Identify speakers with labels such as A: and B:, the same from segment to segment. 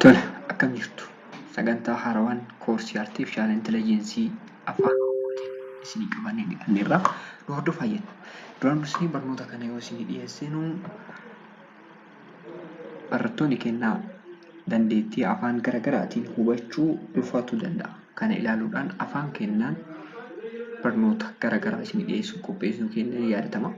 A: Tole, akkam jirtu? Sagantaa haarawaan koorsii Artificial Intelligence afaan Oromootiin isinii qabannee dhiyaanneerra. Nu hordofaa jenna. Duraan dursee barnoota kana yoo isinii dhiyeessinu barattoonni kennaa dandeettii afaan garaagaraatiin hubachuu ulfaatuu danda'a. Kana ilaaluudhaan afaan kennaan barnoota garaagaraa isinii dhiyeessuu qopheessuu keenya ni yaadatama.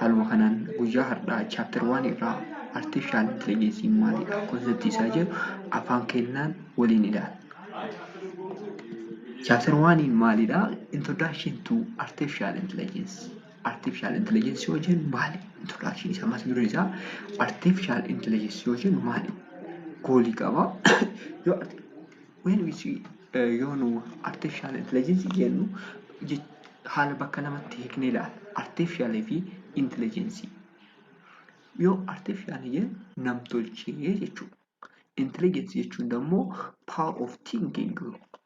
A: Haaluma kanaan guyyaa har'aa chapter 1 irraa Artificial Intelligence maalidha? Konseptii isaa jedhu afaan kennaan waliin ilaalla. Chapter 1 maalidha? Introduction to Artificial Intelligence. Artificial Intelligence yoo jennu maali? Introduction isaa mata dureen isaa Artificial Intelligence yoo jennu maali? Goolii qaba. Yoo when we see yoo nu Artificial Intelligence jennu haala bakka lamatti hiiknee ilaalla. Artificial fi Intelligence. Yoo artificial jennu namtolchee jechuudha. Intelligence jechuun immoo power of thinking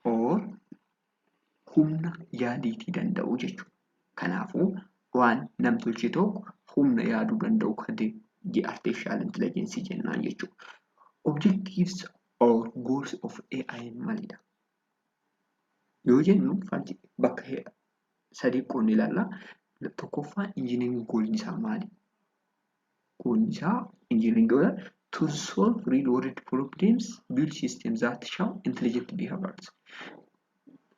A: or humna yaadiitii danda'u jechuudha. Kanaafuu waan namtolchee tokko humna yaaduu danda'u kan ta'e artificial intelligence jennaan jechuudha. Objectives or goals of AI maalidha? Yoo jennu bakka sadii qoodnee ilaalla. Tokkoffaa engineering goaliin isaa maali? Goaliin isaa engineering goal to solve real world problems, build systems that show intelligent behaviors.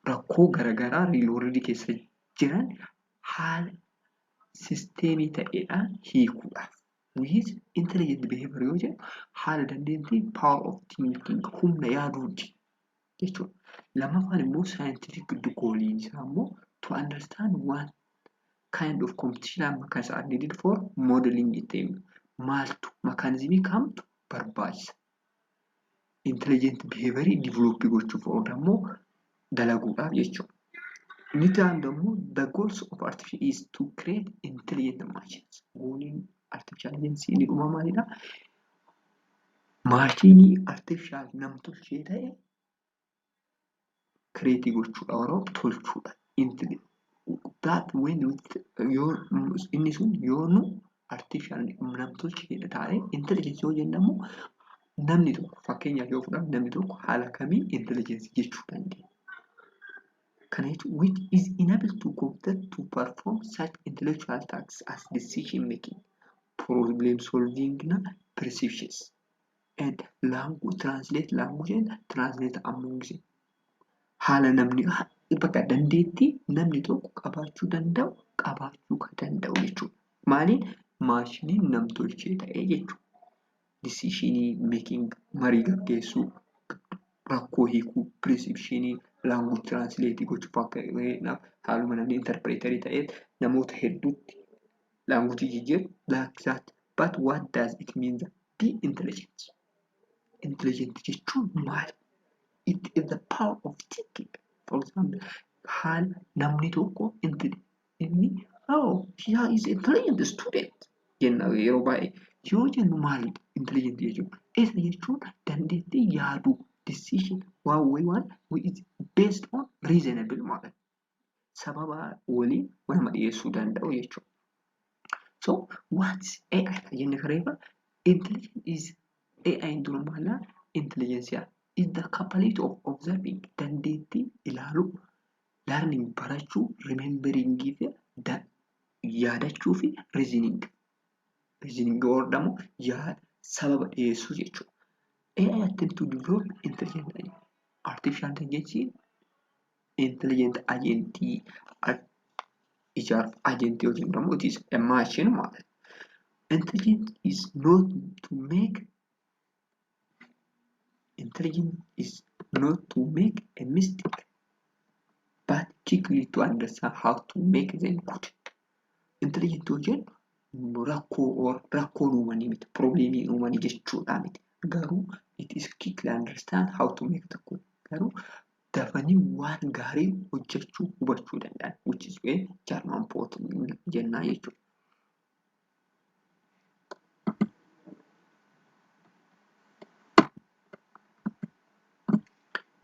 A: Rakkoo garaagaraa real world keessa jiran haala sisteemii ta'eedhaan hiikuudhaaf. With intelligent behavior yoo jennu haala dandeettii power of thinking humna yaaduuti jechuudha. Lammaffaan immoo scientific goaliin isaa immoo to understand what kind of computational mechanisms are needed for modeling it. Maaltu mekaanizimii kamtu barbaachisa? Intelligent behavior develop gochuuf oolu immoo dalaguudhaaf jechuudha. Inni itti aanu immoo the goals of artificial is to create intelligent machines. Goaliin artificial intelligence inni dhumaa maalidha? Maashinii artificial namtolchee ta'e create gochuudha yeroo tolchuudha. That when yoo inni sun yoo nu artificial namtolchee ta'e intelligence yoo jennamu namni tokko fakkeenyaaf yoo fudhanne namni tokko haala kamiin intelligence jechuu dandeenya. Kana jechuun which is enable to computer to perform such intellectual tasks as decision making, problem solving na perceptions and language translate language and translate among them. Haala namni bakka dandeettii namni tokko qabaachuu danda'u qabaachuu kan danda'u jechuudha. Maaliin maashiniin namtolchee ta'ee jechuudha. Decision making marii gaggeessuu, rakkoo hiikuu, perceptionii, language translate gochuu fakkeenyaaf haaluma namni interpreterii ta'ee namoota hedduutti language jijjiiru like that. But what does it mean be intelligent? Intelligent jechuun maali? It is the power of thinking. For example, haala namni tokko inni oh he is intelligent student jenna yeroo baay'ee yoo jennu maalidha intelligent jechuun? Isa jechuun dandeettii yaaduu decision waan wayii waan is based on reasonable ማለት sababa waliin nama dhiyeessuu danda'u jechuudha. So what's AI jenne kareefa intelligent is AI dura maala intelligence is the capability of observing dandeettii ilaaluu learning barachuu remembering fi yaadachuu fi reasoning reasoning or ደግሞ sababa dhiyeessuu jechuudha. AI attempt to develop intelligent artificial intelligence intelligent agent ijaaruu agent yoo jennu ደግሞ it is a machine ማለት ነው። Intelligent is not to make intelligent is not to make a mistake but quickly to understand how to make them good. Intelligent yoo jennu rakkoo or rakkoon uumanii miti probleemii uumanii jechuudha miti. Garuu it is quickly understand how to make the good. Garuu dafanii waan gaarii hojjechuu hubachuu danda'an which is where German pot jennaa jechuudha.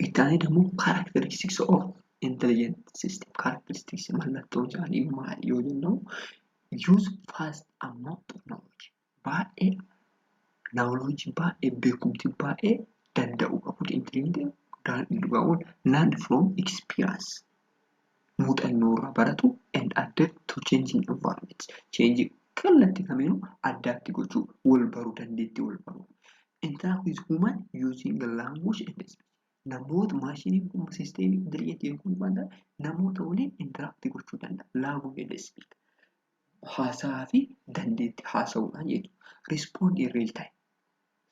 A: Itti aanee ደግሞ characteristics of intelligent system characteristics mallattoon isaanii maali yoo jennu use fast amount of knowledge baay'ee knowledge baay'ee beekumti baay'ee Danda'uu qabu. Intelligent learn from experience. Muuxannoo irraa baratu and adapt to changing environment. Change kallattii kamiinuu adapt gochuu wal baruu dandeettii wal baruu. Interact with human using language and speech. Namoota maashiniin kun siisteemii intelligentiin kun wanta namoota waliin interact gochuu danda'a. Language and speech. Haasaa fi dandeettii haasa'uudhaan jechuudha. Respond in real time.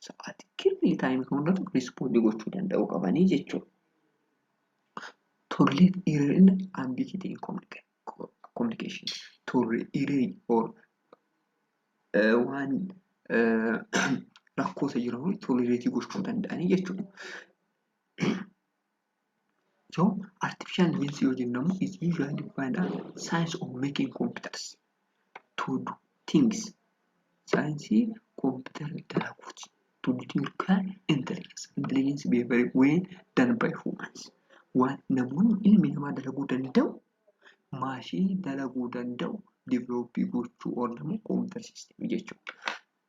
A: Sa'aatii real time kan mul'atu respond gochuu danda'uu qabanii jechuudha. Tolerate error and ambiguity in communication. Tolerate error or waan rakkoota jiran tolerate gochuu danda'anii jechuudha. So, artificial intelligence yoo jennu immoo is usually defined as science of making computers to do things. Saayinsii kompiitara dalaguuti. To do things require intelligence. Intelligence behavior when done by humans. Waan namoonni ilmi namaa dalaguu danda'u maashinii dalaguu danda'u develop gochuu or immoo computer system jechuudha.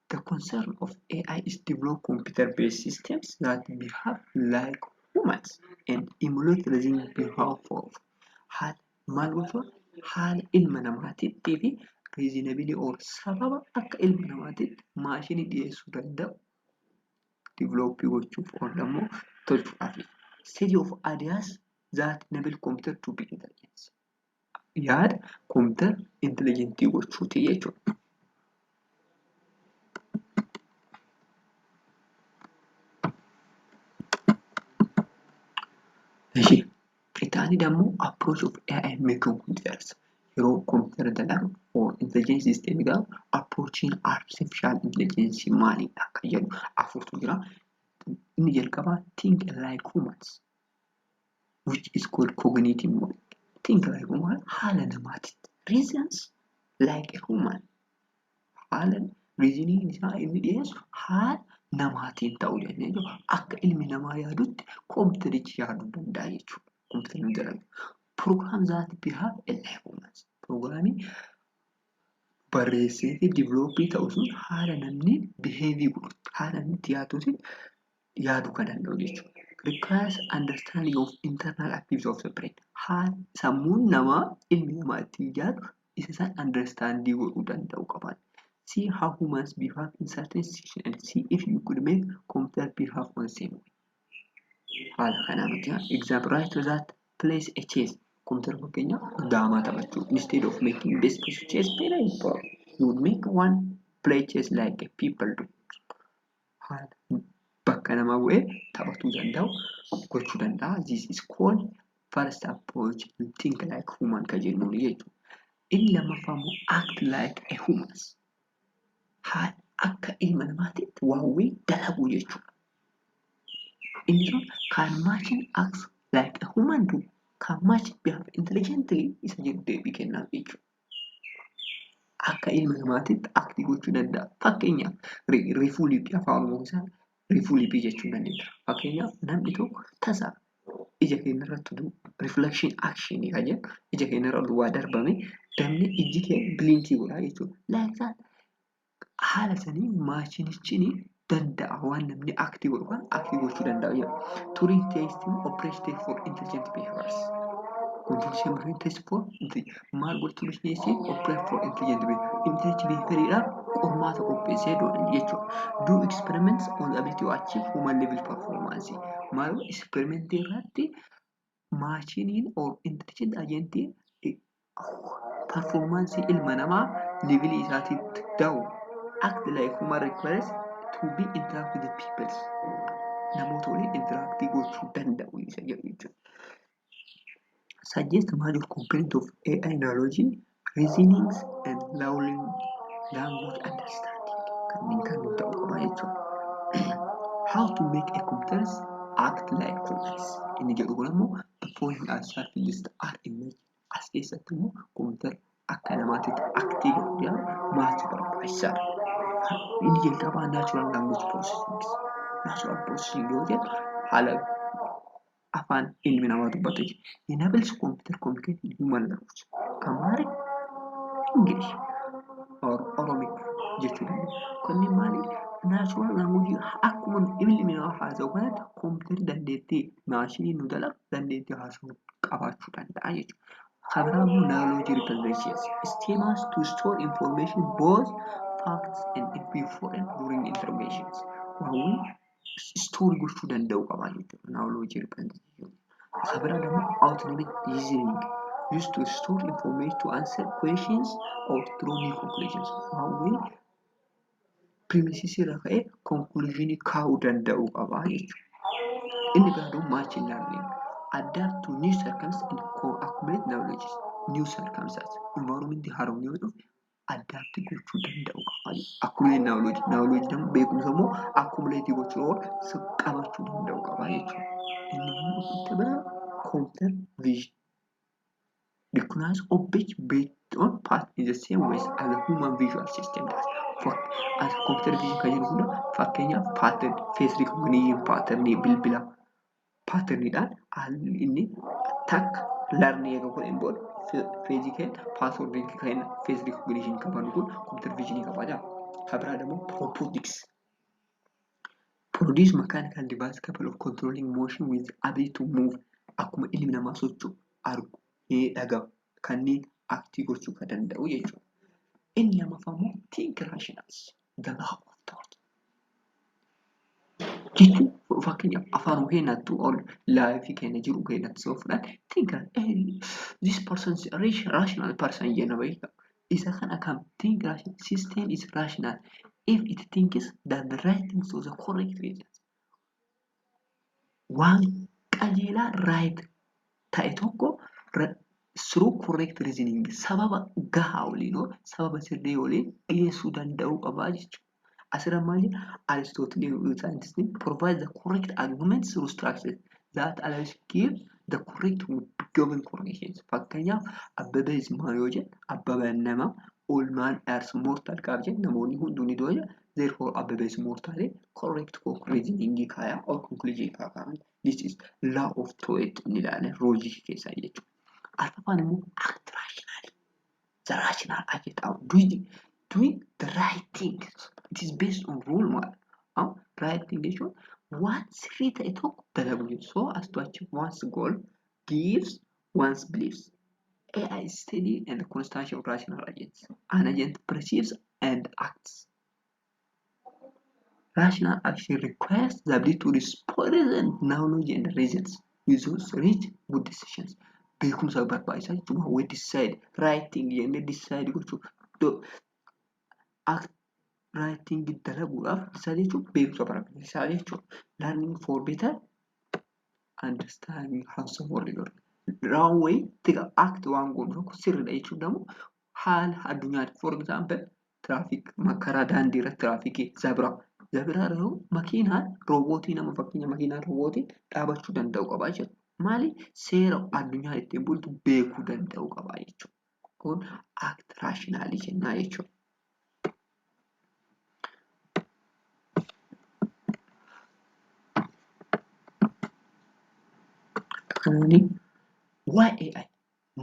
A: The concern of AI is develop computer-based systems that behave like humans and emulate reasoning behavior of haala maal gochuu haala ilma namaatiitti fi reasonably or sababa akka ilma namaatiitti maashinii dhiyeessuu danda'u develop gochuuf or immoo tolchuudhaaf. Study of ideas that enable computer to be intelligent. Yaada computer intelligentii gochuuti jechuudha. Ishi itti ደግሞ approach of AI making computers yeroo computer dalagu or intelligence system gaafa approaching artificial intelligence maalidha akka jedhu afurtu jira. Inni jalqabaa think like humans, which is called cognitive model. Think like human haala namaatitti reasons like a human haala reasoning isaa inni dhiyeessu haala namaatiin ta'uu jennee jiru. Akka ilmi namaa yaadutti kompiitarichi yaaduu danda'a jechuudha. Kompiitarri dalagu. Program that behave like humans. Proogiraamii barreessee fi developii ta'u sun haala namni behavior godhutti haala namni itti yaaduutiin yaaduu kan danda'u jechuudha. Requires understanding of internal activities of the brain. Haala sammuun namaa ilmi namaa ittiin yaadu isa isaan understanding godhuu danda'u qaban. See how humans behave in certain situations and see if you could make computer behave on the same way. Haala kanaa nuti example right to that place a chess. Computer fakkeenyaaf daamaa taphachuu instead of making best possible chess player you would make one play chess like a people do. Haala bakka namaa bu'ee taphatuu danda'u gochuu danda'a. This is called first approach think like human kan jennuun jechuudha. Inni lammaffaa immoo act like a humans. Haala akka ilma namaatitti waawwee dalaguu jechuudha. Inni sun can machine acts like a human do, can machine behave intelligently isa jedhu deebii kennaaf jechuudha. Akka ilma namaatitti aktii gochuu danda'a. Fakkeenyaaf reefuu liphii afaan Oromoo isaa reefuu liphii jechuu dandeenya. Fakkeenyaaf namni tokko tasa ija keenya irratti reflection action kan jedhu ija keenya irra waa darbame damni ijji kee blinkii godha jechuudha. Like that haala sanii maashinichi danda'a waan namni aktii godhu kan aktii gochuu danda'a jedha. Turing testing operation test for intelligent behaviors. Continuous brain test for maal godhu Turing testing operate for intelligent behavior. Intelligent behavior qormaata qopheessee jechuudha. Do experiments on the ability to achieve human level performance. Maal godhu experiment irratti maashiniin or intelligent agentiin performance ilma namaa levelii isaatiitti da'u act like human requires to be interact with the people. Namoota waliin interact gochuu danda'u isa jedhu jechuudha. Suggest major component of AI knowledge, reasonings and language understanding. Kanneen kan nu ta'u qaba jechuudha. How to make a computer act like humans. Inni jedhu kun immoo the following are list are image. As keessatti immoo computer akka namaatitti actii godhu maaltu barbaachisaadha? Inni jalqabaa natural language processing. Natural processing yoo jedhu haala afaan ilmi namaa dubbatu jechuudha. Enables computer communicate in human language. Amharic, English or Oromic jechuu dandeenya. Kunniin maali? Natural language akkuma ilmi namaa haasa'u kanatti kompiitarri dandeettii maashinii nu dalagu dandeettii haasa'uu qabaachuu danda'a jechuudha. Kan biraa immoo knowledge representation schemas to store information, both facts and before and during interrogations. Waawwi store gochuu danda'u qaba jechuudha. Knowledge representation. Kan biraa immoo automatic reasoning, used to store information to answer questions or draw new conclusions. Waawwi premises irra ka'ee conclusion kaa'uu danda'u qaba jechuudha. Inni biraa immoo machine learning, adapt to new circumstances and accumulate knowledge. New circumstances, environment haaromni yoo dhufe adapt gochuu danda'u qaba. Accumulate knowledge, knowledge ደግሞ beekumsa immoo accumulate gochuu or qabachuu danda'u qaba jechuudha. Inni immoo itti biraa computer vision, recognize object based on path in the same ways as the human visual system does. For, as computer vision kan jennu hunda fakkeenyaaf pattern, face recognition pattern, bilbila patterniidhaan haalli inni takka learn eega godheen booda feezii keenya paaswordii keenya face recognition qabannu kun computer vision qaba jedha. Kan biraa immoo robotics. Produce mechanical device capable of controlling motion with the ability to move. Akkuma ilmi namaa socho'u, argu, dhaga'u kanneen aktii gochuu kan danda'u jechuudha. Inni lammaffaa immoo think rationals, the law of thought. Jechuun fakkeenyaaf afaan keenyattu ol laayifii keenya jiru keenyatti soo fudhan think this person is a rational person jenna beekta. Isa kana kam think rational system is rational if it thinks that the right things for the correct reasons. Waan qajeelaa right ta'e tokko through correct reasoning, sababa gahaa waliin or sababa sirrii waliin dhiyeessuu danda'uu qabaa jechuudha. Asirra maal jedha? Aristotle scientist provide the correct arguments through structure that allows give the correct given corrections. Fakkeenyaaf Abbabee is man yoo jedhe, Abbabeen nama, all man are mortal qaab jedhe, namoonni hunduu ni du'a jedha. Therefore Abbabee is mortal, correct reasoning kaaya or conclusion kaaya. This is law of thought ni ilaala logic keessaa jechuudha. Arfaffaan immoo act rationally. The rational act out doing the right thing. It is based on rule maal. Right thing jechuun waan sirrii ta'e tokko dalagu jechuudha. So as to achieve one's goal gives one's beliefs. AI is steady and constant of rational agents. An agent perceives and acts. Rational action requires the ability to present knowledge and reasons with those reach good decisions. Beekumsa barbaachisaa jechuudha. We decide right thing jennee decide gochuu, act right thing dalaguudhaaf decide jechuun beekumsa barbaachisaa jechuudha. Learning for better understanding how the world works. Wrong way to act waan goonu tokko sirriidha jechuun immoo haala addunyaati. For example, traffic, karaa daandii irratti tiraafikii zebra. Zebra irra makiinaan roobootii nama fakkeenya makiinaan roobootii dhaabachuu danda'u qaba jechuudha. Maali? Seera addunyaan ittiin bultu beekuu danda'u qaba jechuudha. Kun act rationally jennaa jechuudha. Kanaani waa'ee AI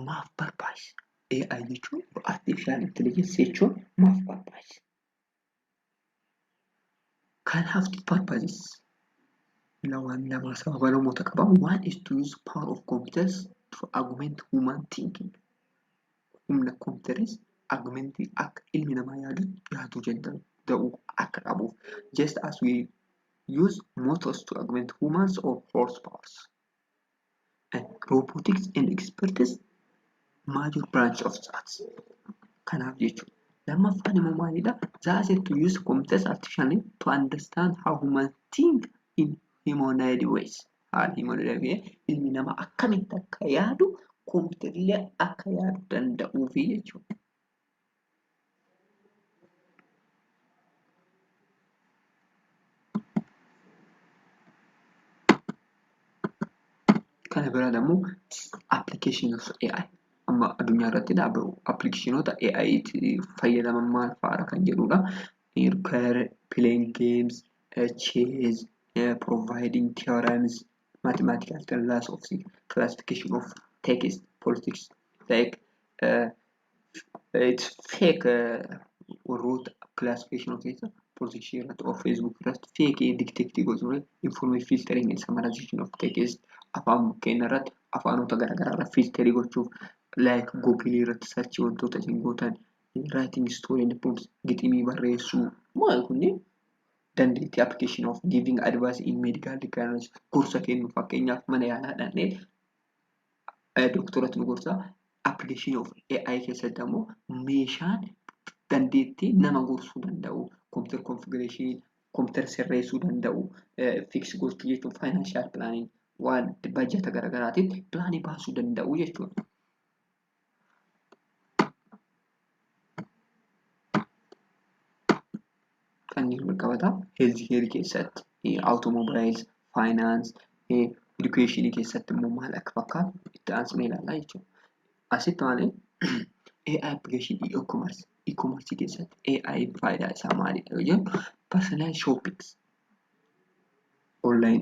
A: maaf barbaachisa? AI jechuun artificial intelligence jechuun maaf barbaachisa? Kanaaf purposes waan lama sababa namoota qaba. One is to use power of computers to augment human thinking. Humna computers augmentii akka ilmi namaa yaadu yaaduu danda'u akka qabuuf. Just as we use motors to augment humans or horsepowers. And robotics and expertise major branch of that. Kanaaf jechuudha. Lammaffaan immoo maalidha? The asset to use computers artificially to understand how humans think in humanoid ways. Haala humanoid way ilmi namaa akkamitti akka yaadu kompiitarri akka yaadu danda'uufi jechuudha. Kana biraa immoo application of AI amma addunyaa irratti dhaabbatu applicationoota AI itti fayyadaman maal fa'aadha kan jedhudha. Require playing games, chess, providing theorems, mathematical laws of classification of text, politics, like it's fake root classification of text, Protection irratti of Facebook irratti fake detect gochuun information filtering and summarization of text afaan keenya irratti afaanota garaagaraa irra filterii gochuuf like Google irratti search wantoota isin gootan writing story and poems giximii barreessuu maal kunneen dandeettii application of giving advice in medical requirements gorsa kennu fakkeenyaaf mana yaalaa dhaqnee doktoratu nu gorsa application of AI keessatti ammoo meeshaan dandeettii nama gorsuu danda'u computer configuration computer sirreessuu danda'u fix gochuu jechuun financial planning waan bajata garaagaraatiin pilaanii baasuu danda'u jechuudha. Kanneen wal qabata health care keessatti automobiles finance education keessatti immoo maal akka fakkaatu itti aansine ilaallaa jechuudha. Asitti maali AI application e-commerce e-commerce keessatti AI faayidaa isaa maalidha yoo jennu personal shopping online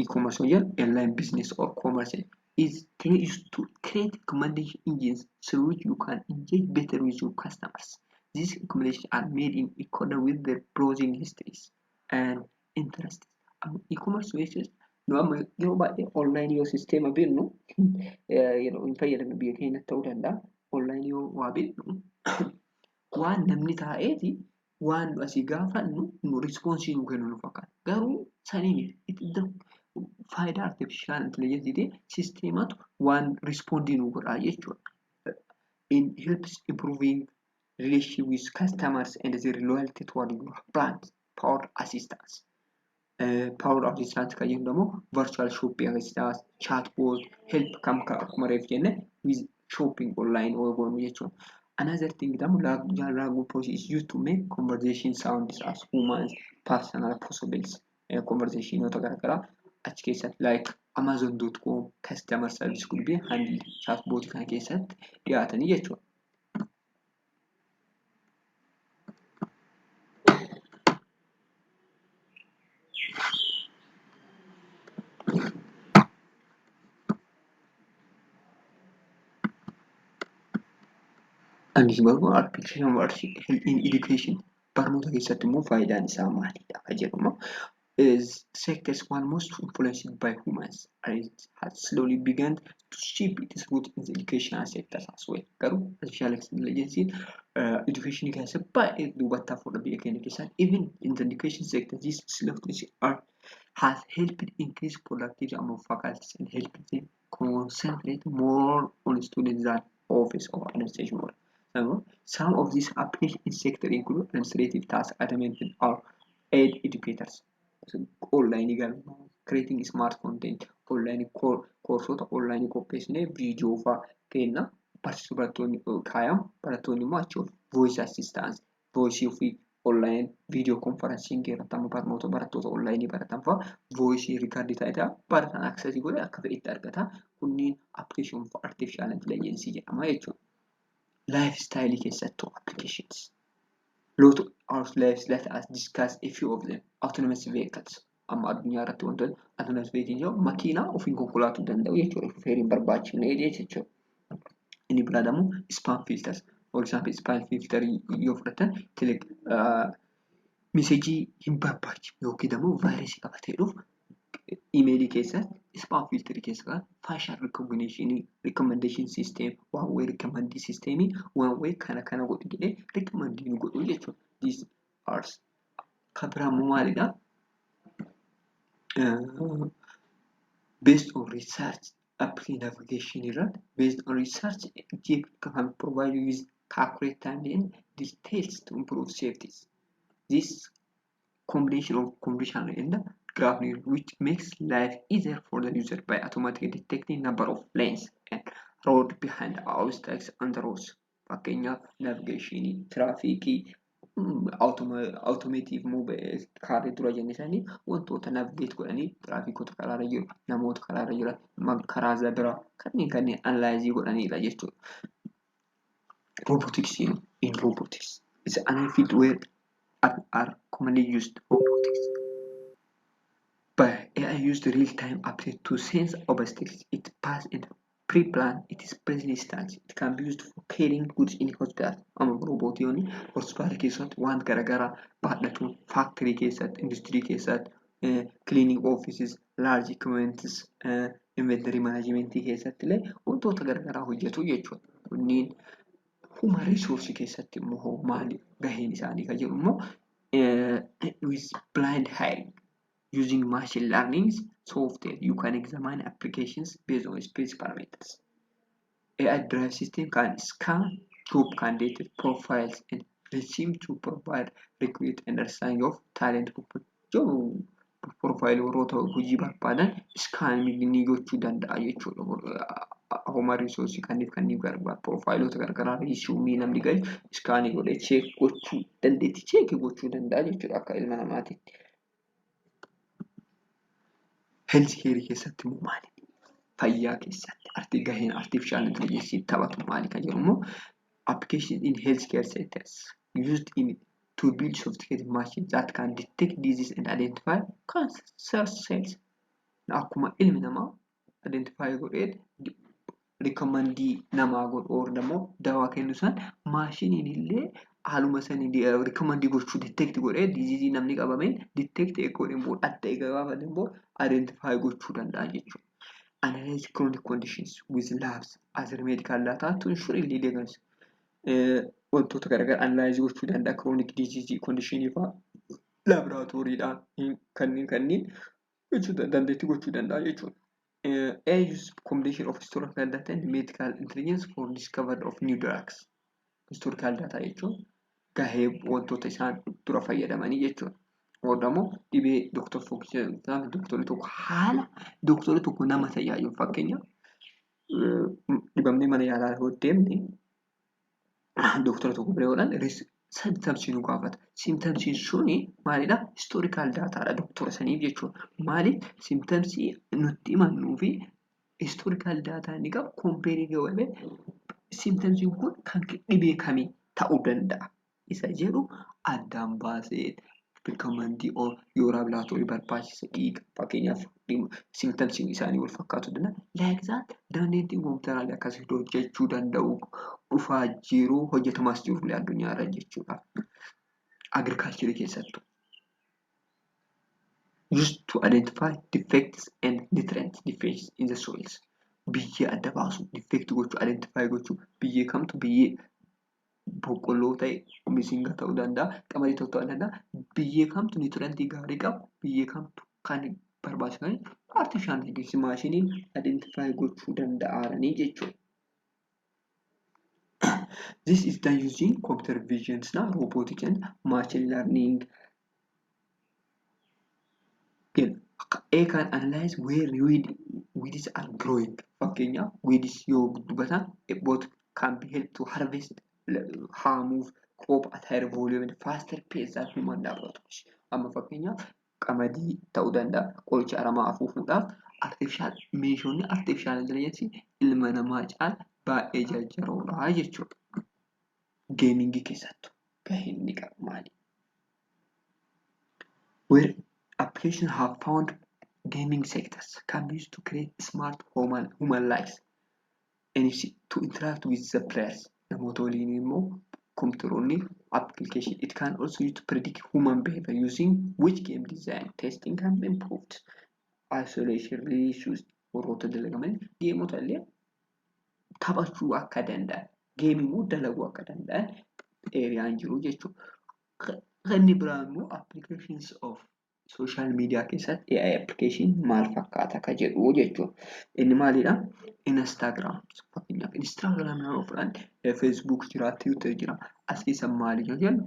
A: e-commerce yoo jennu online business or commerce is used to create recommendation engines through which you can engage better with your customers. These recommendations are made in accordance with their browsing histories and interests. E-commerce jechuun nu amma yeroo baay'ee online yoo sisteema binnu yeroo hin fayyadamne biyya keenyatti ta'uu danda'a. Online yoo waa binnu waan namni taa'eeti waan nu asii gaafannu nu risponsii nu kennu nu fakkaata. Garuu sanii miti. Faayidaa artificial intelligence sisteematu waan rispondii nu godhaa jechuudha. It helps improving relationship with customers and their loyalty toward your brand. Power assistance. Power assistance kan jennu immoo virtual shopping assistance, chatbot, help kam akkuma reef jenne with shopping online oo goonu jechuudha. Another thing ደግሞ language process is used to make conversation sounds as humans personal possibles. Conversationota garaagaraa achi keessatti like amazon.com customer service could be handled chatbot kana keessatti dhiyaatanii jechuudha. Anis barnoo application in education barnoota keessatti immoo faayidaan isaa maalidha kan jedhamu is sectors one most influenced by humans and it has slowly begun to shape its root in the educational sector as well. Garuu artificial intelligence education keessatti baay'ee duubatti hafuudha biyya keenya keessatti even in the education sector this slowly are has helped increase productivity among faculties and helped them concentrate more on students than office or administration work. Some of these applications in sector include administrative tasks automated or aid educators. Online galma, creating smart content, online courseota online qopheessinee viidiyoo fa'aa kenna. Barsiisuu barattoonni kaayamu barattoonni immoo achi of voice assistance, voice ofii online video conferencing irratti amma barnoota barattoota online baratan fa'aa voice record ta'ee baratan access godhee akka fedhetti argata. Kunniin application for artificial intelligence jedhama jechuudha. Lifestyle keessattuu applications. Lot of our lives, let us discuss a few of them. Autonomous vehicles. Amma addunyaa irratti wantoonni autonomous vehicles jedhamu makiinaa ofiin konkolaatuu danda'u jechuudha. Shufeerii hin barbaachifne jechuudha. Inni biraa immoo spam filters. For example, spam filter yoo fudhatan meseejii hin barbaachifne yookiin immoo vaayirasii qabatee dhufu imeelii keessatti spam filter keessa facial recognition, recommendation system, one way recommending system, one way kana kana godhu jedhee recommend nu godhu jechuudha. These are kan biraa immoo maalidha? Based on research application navigation irratti based on research GPS can provide you with accurate time and details to improve safety. This combination of conditional and graph neural which makes life easier for the user by automatically detecting number of lanes and road behind obstacles on the roads. Fakkeenyaaf navigationii, tiraafikii, automotive kaarii dura jenne isaanii wantoota navigate godhanii tiraafikota karaarra jiru, namoota karaarra jiran, karaa zabiraa kanneen kanneen analyze godhanidha jechuudha. Robotics in robotics is an field where are commonly used robotics. By AI used real-time update to sense obstacles it pass and Pre-plan it is present. It can be used for carrying goods in hospital. Amma roobootiyoonni hospitaala keessatti waan garaagaraa baadhatuun factory keessatti, industirii keessatti, cleaning offices, large equipments, inventory management keessatti illee wantoota garaagaraa hojjetu jechuudha. Kunniin human resource keessatti immoo maali gaheen isaanii kan jedhu immoo, with blind hiring using machine learning software, you can examine applications based on specific parameters. AI drive system can scan job candidate profiles and resume to provide recruit understanding of talent pool. Job profile warroota hojii barbaadan scan ni gochuu danda'a jechuudha. Human resource kanneen gargaaru profileota garagaraa resume namni galchu scan godhee check gochuu dandeetti, check gochuu danda'a jechuudha akka ilma namaatitti. Health care keessatti immoo maali? Fayyaa keessatti arti gaheen artificial intelligence taphatu maali kan jedhu immoo, application in healthcare sectors used in to build sophisticated machines that can detect disease and identify cancer cells. Akkuma ilmi namaa identify godhee recommendii namaa godhu or immoo dawaa kennu san, maashiniin illee haaluma sanii recommendii gochuu, detect godhee disease namni qabameen detect godheen booda, adda eega gaafateen booda identify gochuu danda'a jechuudha. Analyze chronic conditions with labs as medical data to ensure early diagnosis. Wantoota garaagaraa analyze gochuu danda'a, chronic disease condition fa'aa laaboraatooriidhaan kanneen gochuu dandeettii gochuu danda'a jechuudha. AI use combination of historical data and medical intelligence for discovery of new drugs. Historical data jechuun gahee wantoota isaan dura fayyadamanii jechuudha. Immoo dhibee doktor doktorri tokko haala doktorri tokko nama tajaajilu, fakkeenyaaf dhibamnee mana yaalaa yoo deemne, doktora tokko bira yoo dhaqne symptomsii nu gaafata. Symptomsiin suni maalidha? Historical dataadha doktora saniif jechuudha. Maaliif symptomsii nutti himannuu fi historical data inni qabu compare godhamee symptomsiin kun kan dhibee kamii ta'uu danda'a isa jedhu addaan baasee recommendii or yoo laaboraatoorii barbaachise dhiiga, fakkeenyaaf symptomsiin isaanii wal fakkaatu danda'a. Like that, dandeettiin kompiitaraalee akkasitti hojjechuu danda'u dhufaa jiru, hojjetamaas jiru addunyaa irra jechuudha. Agriculture keessattuu. Used to identify defects and nutrient deficiencies in the soils. Biyyee adda baasu, defect gochuu, identify gochuu, biyyee kamtu biyyee boqqolloo ta'e, misinga ta'uu danda'a, qamadii ta'uu danda'a. Biyyee kamtu nutrientii gaarii qabu, biyyee kamtu kan barbaachisu artificial intelligence maashiniin identify gochuu danda'anii jechuudha. This is done using computer vision, robotics and machine learning. AI can analyze where weeds are growing. Fakkeenyaaf weeds yoo dubbatan, both can be help to harvest, haamuuf, crop at higher volume and faster pace than human laboratories. Amma fakkeenyaaf qamadii ta'uu danda'a, qoricha aramaa afuufuudhaaf artificial meeshoonni artificial intelligence ilma namaa caala baay'ee jajjaroodha jechuudha. Gamingii keessattuu gaheen inni qabu maali? Where applications have found gaming sectors can be used to create smart human lives and to interact with the players. Namoota waliin immoo kompiitaroonni application. It can also use to predict human behavior using which game design testing can be improved. Isolation issues warroota dalagaman gameota illee taphachuu akka danda'an, gameii immoo dalaguu akka danda'an areaan jiru jechuudha. Inni biraa immoo applications of social media keessatti AI application maal fakkaata ka jedhu jechuudha. Inni maalidha? Instagram, fakkeenyaaf Instagram nama fudhanne, Facebook jira, Twitter jira. As keessa maali kan jennu,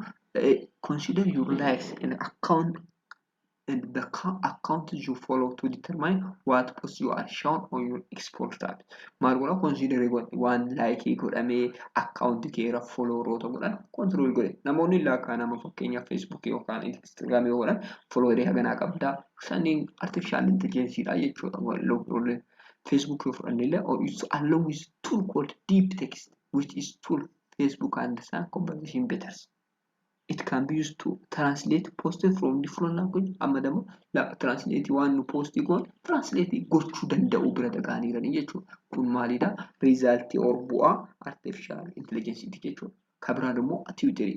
A: consider your likes and account and the account you follow to determine what posts you are shown on your explore tab. Maal godha? Consider godhe, waan likeii godhamee account kee irra followeroota godhan control godhe. Namoonni laakaa nama fakkeenyaaf Facebook yookaan Instagram yoo godhan followerii haganaa qabdaa. Saniin artificial intelligence dha jechuudha. Facebook yoo fudhanne illee, or it's along with tool called deep text, which is tool Facebook understand conversation better. It can be used to translate posted from different language. Amma ደግሞ translate waan nu postii goon translate gochuu danda'u bira dhaga'aniiranii jechuudha. Kun maalidha? Result or bu'aa artificial intelligence jechuudha. Kan biraa immoo Twitter,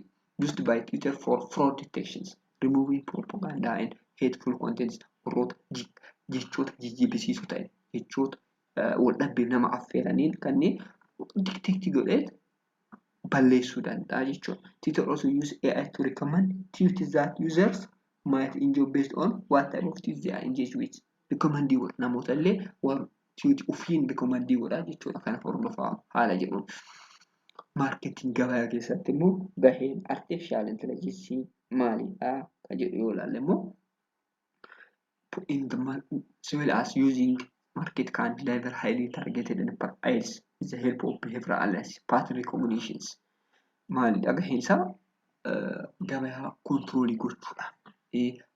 A: used by Twitter for fraud detections, removing propaganda and hateful contents. Warroota jechoota jijjiibisiisoo ta'e, jechoota wal dhabbiif nama affeeraniin kanneen detect godhee balleessuu danda'a jechuudha. Twitter also use AI to recommend tweets that users might enjoy based on what type of tweets they are engaged with. Recommendii godha, namoota illee waan tweet ofiin recommendii godha jechuudha, kana hordofaa haala jedhuun. Marketing, gabaa keessatti immoo gaheen artificial intelligence maalidha kan jedhu yoo ilaalle immoo, in the as well as using market can deliver highly targeted and ads with the help of behavioral analysis, pattern recognitions. Maalidha gaheen isaa? Gabaa controlii gochuudhaaf,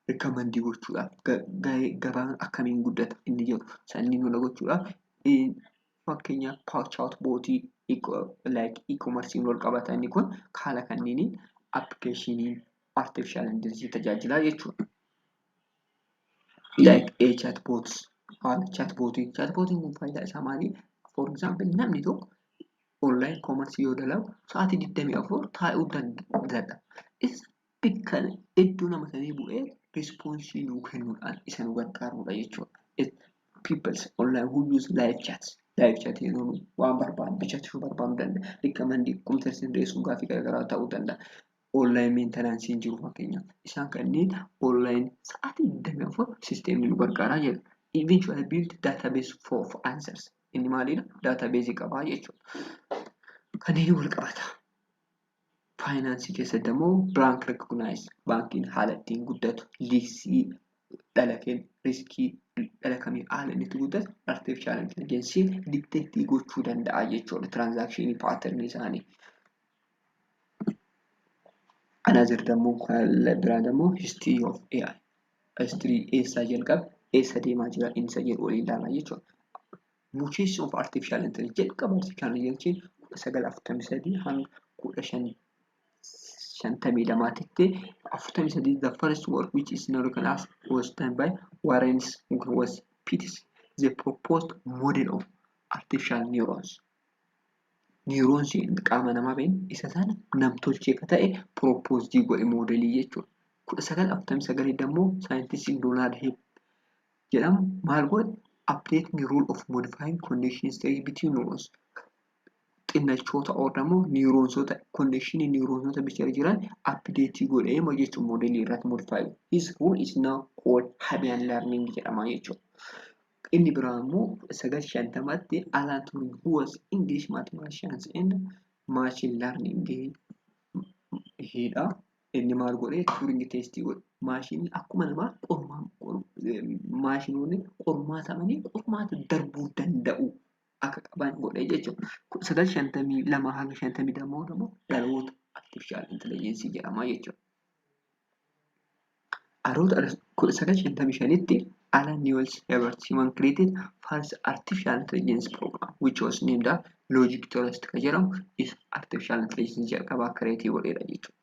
A: recommendii gochuudhaaf, gabaan akkamiin guddata inni jedhu sanniin lola gochuudhaaf. Fakkeenyaaf chatbotii like e-commerce wal qabata, inni kun haala kanneeniin applicationii artificial intelligence tajaajilaa jechuudha. Like a chatbots, haala chatbotiin kun faayidaa isaa maali? For example, namni tokko online commerce yoo dalagu sa'aatii 24 taa'uu danda'a. Isa bikka iddoo nama sanii bu'ee responsii nuu kennuudhaan isa nu gargaarudha jechuudha. Peoples online who use live chats. Live chat yeroo waan barbaannu bitachuu barbaannu danda'a. Recommendii computer sirreessuun gaaffii garaagaraa ta'uu danda'a. Online maintenance jiru fakkeenyaaf. Isaan kanneen online sa'aatii 24 systemni nu gargaaraa jedha. Eventually build database for answers. Inni maalidha? Database qabaa jechuudha. Kanneen wal qabata. Financeii keessatti immoo bank recognize, baankiin haala ittiin guddatu, liisii dhala kennu, riskii dhala kamii haala inni itti guddatu artificial intelligence detectii gochuu danda'a jechuudha, transactionii patternii isaanii. Another ደግሞ biraa ደግሞ history of AI. History eessaa jalqabe, eessa deemaa jira inni isa jedhu waliin ilaalaa jechuudha. Mutation of artificial intelligence, jalqaba artificial intelligence 1943 hanga 1552tti, 43, the first work which is now recognized was done by Warren was Pitts, the proposed model of artificial neurons. Neurons qaama namaa beeknu isa sana namtolchee akka ta'e proposed godhe modelii jechuudha. 1949 immoo scientistiin Donald Hebb jedhamu maal godhe? Updating rule of modifying connection state between neurons. Xinnachoota or ደግሞ neuronsota, connectionii neuronsota bicha jiran update godhee jechuun modelii irratti modify. His rule is now called Hebbian learning jedhama jechuudha. Inni biraa immoo 950tti Alan Turing, who was English mathematician and machine learning hidha. Inni maal godhee? Turing testii godhe. Maashinii akkuma namaa maashinoonni qormaatamanii qormaata darbuu danda'u akka qaban godhe jechuudha. 952 hanga 52 immoo dhaloota artificial intelligence jedhama jechuudha. Dhaloota 1955tti Alan Newell Herbert Simon created first artificial intelligence program which was named as Logic Theorist kan jedhamu is artificial intelligence jalqabaa create godheedha jechuudha.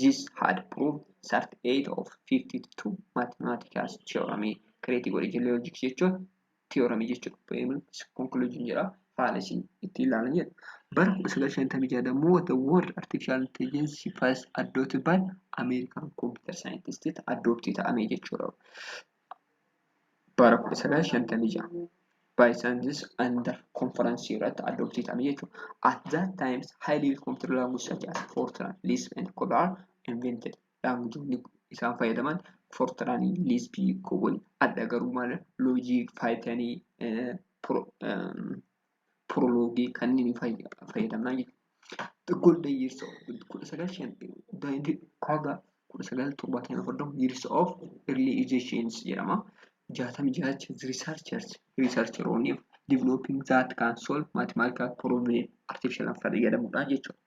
A: This had proved 38 of 52 mathematical theorem create godhe jedhe. Logic jechuun theorem jechuudha. Conclusion jedha, haala isin itti ilaalan jedha. Bara 1956 immoo the word artificial intelligence first adopted by American computer scientist adopted ta'ame jechuudha. Bara 1956 by scientists under conference irratti adopted ta'ame jechuudha. At that times, highly computer language such as Fortran, Lisp and COBOL are invented. Language isaan fayyadaman Fortran, Lisp, COBOL adda garuu maal logic, Python, Prolog kanneen fayyadamnaa jechuudha. The golden years of 19 haga 1974 years of early educations jedhama. 66 researcheroonni developing that can solve mathematical problem artificial fayyadamuudhaan jechuudha.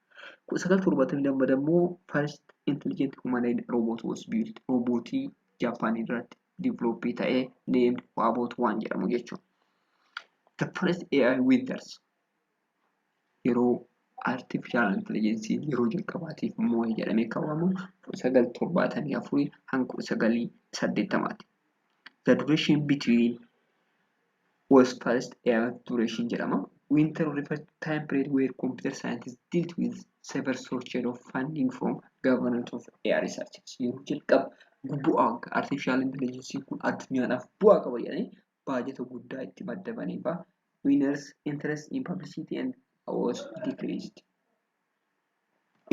A: 1972 ደግሞ first intelligent humanoid robot was built. Robotii Jaapaan irratti develop ta'ee named Robot 1 jedhamu jechuudha. The first AI winters yeroo Artificial intelligence yeroo jalqabaatiif moo'e jedhamee kan waamamu 1974 hanga 1980ti. The duration between was first AI duration jedhama. Winter refers to time period where computer scientists dealt with several sources of funding from government of AI researchers. Yeroo jalqaba bu'aa artificial intelligence kun addunyaadhaaf bu'aa qaba jedhanii baajata guddaa itti maddabanii fa'a. Winners interest in publicity and was decreased.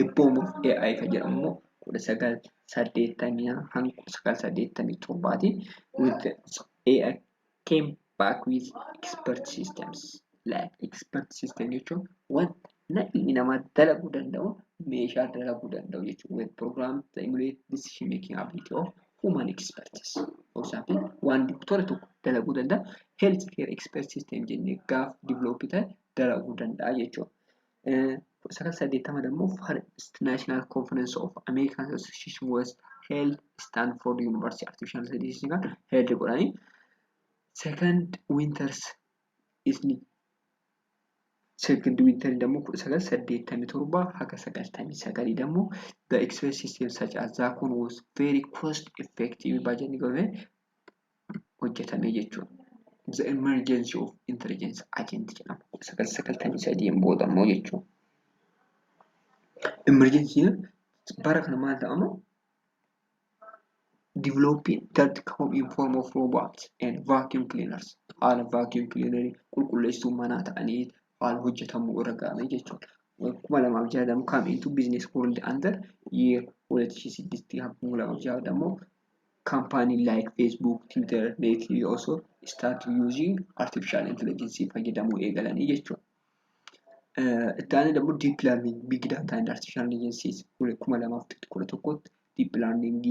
A: A boom of AI kan jedhamu immoo 1980 hanga 1987ti. With the AI came back with expert systems. Like expert system jechuun wanta namni namaa dalaguu danda'u meeshaa dalaguu danda'u jechuudha. With program that emulate decision making ability of human experts. For example, waan doktora tokko dalaguu danda'a health care expert system jennee gaaf develop ta'e dalaguu danda'a jechuudha. 1980 ደግሞ First National Conference of American Association was held Stanford University. Artificial Intelligence kan held godhanii. Second Winters is second winter ደግሞ 1987 haga 99 ደግሞ the expert system such as Zacon was very cost effective bajanni godhame hojjetame jechuudha. The emergence of intelligence agent jedhama. 1993 booda immoo jechuudha. Emergency bara kana maal ta'ama? Developing that come in form of robots and vacuum cleaners. Haala vacuum cleaner qulqulleesstuu manaa ta'anii haala hojjetamuu irra ga'ame jechuudha. 2006 come into business world under year 2006 2006 ደግሞ company like Facebook, Twitter, Netflix also start using artificial intelligence fayyadamuu eegalanii jechuudha. Itti aanee ደግሞ deep learning, big data and artificial intelligence 2011tti deep learning,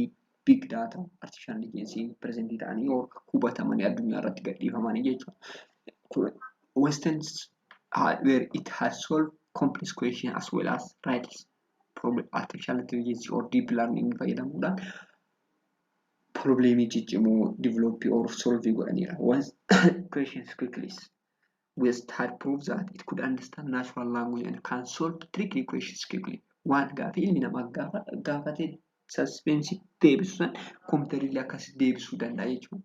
A: big data, artificial intelligence present ta'anii yoo hubatamanii addunyaa irratti gadhiifamanii jechuudha. Western where it has solved complex questions as well as riddles problem artificial intelligence or deep learning fayyadamuudhaan problemii ciccimoo develop or solve godhaniira. Once questions quickly. West had proved that it could understand natural language and can solve tricky questions quickly. Waan gaafii ilmi namaa gaafatee suspense deebisu san kompiitarri akkas deebisuu danda'a jechuudha.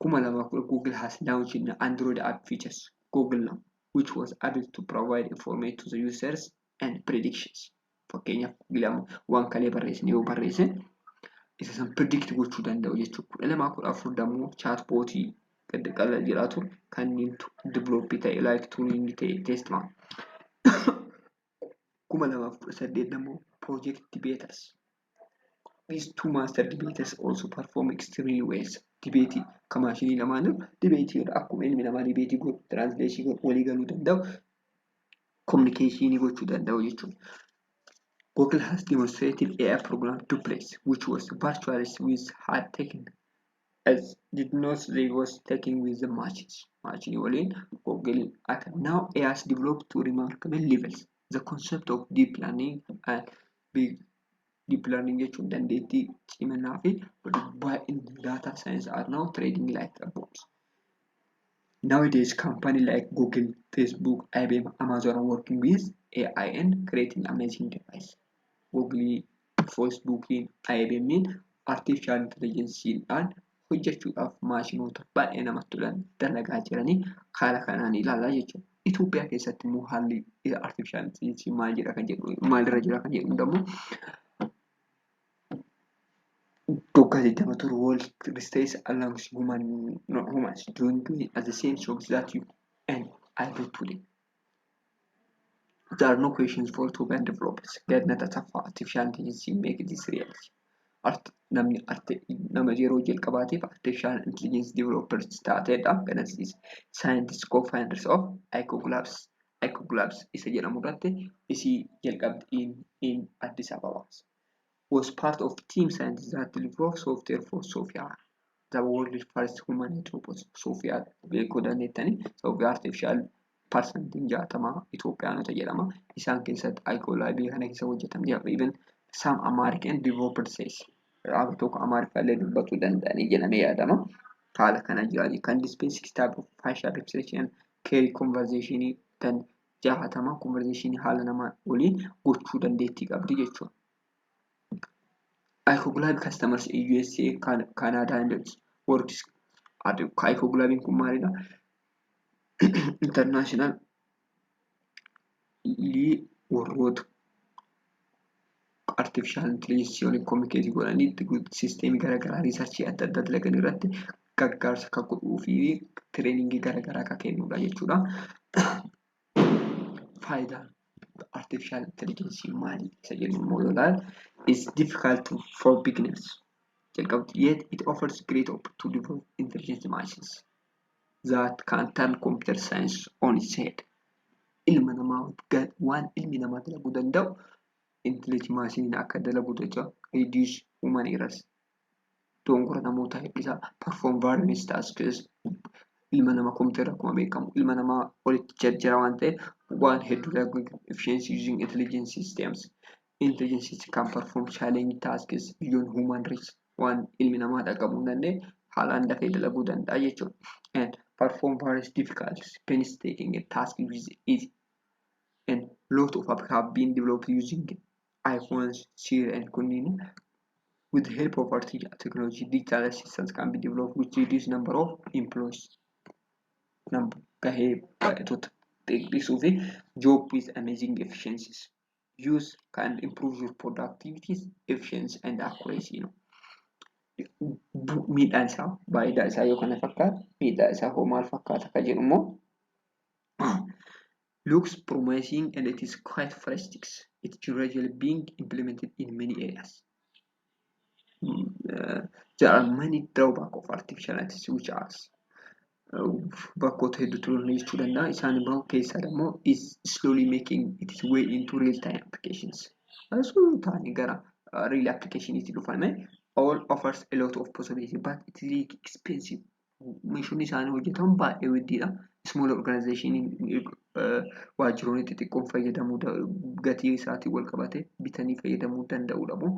A: 2010 Google has launched an Android app features Google Now, which was able to provide information to the users and predictions. Fakkeenyaaf Google amma waan kalee barreessine yoo barreessine isa san predict gochuu danda'u jechuudha. 2014 ደግሞ chatbotii qala jedhaa ture kanneen develop ta'e like tuning ta'e test man. 2018 ደግሞ project debaters. These two master debaters also perform extremely well. Debate kamaashinii lamaanuu debate akkuma ilmi namaa debate godhu, translation godhu, walii galuu danda'u, communication gochuu danda'u jechuudha. Google has demonstrated AI program Duplex, which was virtually with had taken as did not they was taken with the machines. Machine waliin Google akka now AI has developed to remarkable levels. The concept of deep learning and big deep learning jechuun dandeettii ciminaa fi baay'ina data science are now trading like a bombs. Nowadays, company like Google, Facebook, IBM, Amazon are working with AI and creating amazing device. Google, Facebook, IBM artificial intelligence dhaan hojjechuudhaaf maashinoota baay'ee namatti tolan dalagaa jiranii haala kanaan ilaalaa jechuudha. Itoophiyaa keessatti immoo haalli artificial intelligence maal jedha kan jedhu maalirra jira kan jedhu immoo waggaa 20 turu world stays along human not humans doing at the same jobs that you and I do today. There are no questions for Ethiopian developers. Gednet Asafa artificial intelligence make this reality. Art namni arte nama yeroo jalqabaatiif artificial intelligence developers taateedha. Kanas scientist co-founders of iCog Labs. iCog Labs isa jedhamu irratti isii jalqabdi in Addis Ababa. Was part of team scientists that developed software for Sophia, the world's first humanoid robot. Sophia beekuu dandeettanii Sophia artificial parsantiin 60 Itoophiyaanota jedhama. Isaan keessatti iCog Lab kana keessa hojjetamee even some American developers says. Raaba tokko Amaariffaallee dubbatuu danda'anii jedhamee yaadama. Haala kana jira. Kan display six type of facial expression, carry conversation, then 60 conversation haala namaa waliin gochuu dandeettii qabdi jechuudha. iCog Lab customers in USA, Canada and works. iCog Labiin kun maalidha? International warroota artificial intelligence waliin communicate godhanii systemii garaagaraa researchii adda addaa dalagan irratti gargaarsa kan godhuu fi trainingii garaagaraa kan kennudha jechuudha. Faayidaan artificial intelligence maali isa jennu immoo yoo ilaalle, is difficult for beginners. Jalqabatti, yet it offers great opportunity to develop intelligent machines that can turn computer science on its head. Ilma namaa waan ilmi namaa dalaguu danda'u intelligent machine akka dalagu jecha. Reduce human errors. Dogongora namootaa hir'isa. Perform various tasks. Ilma namaa kompiitara akkuma beekamu ilma namaa walitti jajjara waan ta'eef waan hedduu dalagu. Efficiency using intelligent systems. Intelligent system can perform challenging tasks beyond human reach. Waan ilmi namaa dhaqabuu hin dandeenye haalaan dafee dalaguu danda'a jechuudha. And perform various difficult, painstaking tasks with ease. And lot of apps have been developed using iPhones, Siri and kunneen. With the help of artificial technology, digital assistants can be developed which reduce number of employees. Gahee baay'atoota xiqqisuu fi job with amazing efficiencies. Use can improve your productivity, efficiency and accuracy. Miidhaan isaa, faayidaa isaa yoo kana fakkaata, miidhaa isaa hoo maal fakkaata ka jedhu immoo, looks promising and it is quite futuristic. It's gradually being implemented in many areas. There are many drawbacks of artificial intelligence which are bakkoota hedduutu jechuu danda'a. Isaan immoo keessaa immoo is slowly making its way into real time applications. Osoo taane gara real applicationiitti dhufame all offers a lot of possibility, but it is expensive. Meeshaan isaanii hojjetamu baay'ee widdiidha. Small organization, waajjiroonni xixiqqoon fayyadamuu gatii isaatiin wal qabate bitanii fayyadamuu danda'uu dhabu.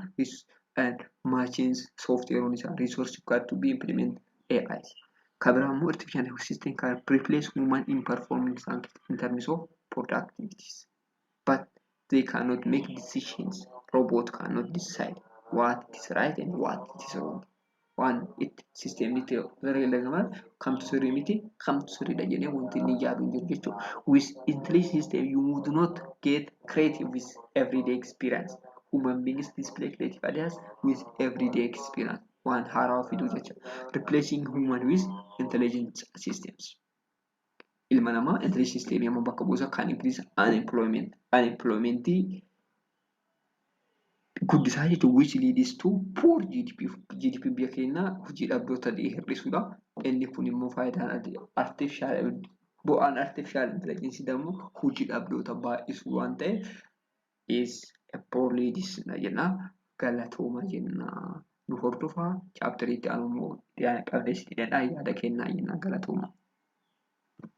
A: And machines software isaa resource required to be implement AI. Kan biraa immoo artificial system can replace human in performing tasks in terms of productivities. But they cannot make decisions. Robot cannot decide what is right and what is wrong. Waan itti systemni itti dalagaman kamtu sirrii miti, kamtu sirriidha jedhee wanti inni yaadu hin jiru jechuudha. With intelligent system, you would not get creative with everyday experience. Human beings display creative ideas with everyday experience. Waan haarawaa fiduu jecha. Replacing human with intelligent systems. Ilma namaa intelligent system amma bakka buusa kan increase unemployment. Unemploymentii guddisaa jechuun which leads to poor GDP. GDP biyya keenyaa hojii dhabdoota hir'isuudha. Inni kun immoo faayidaan artificial bu'aan artificial intelligence immoo hojii dhabdoota baay'isuu waan ta'eef is a poor leads jenna. Galatooma jenna. Nu hordofaa, chapterii itti aanu immoo qabdeessitii yaada kennaa jenna, galatooma.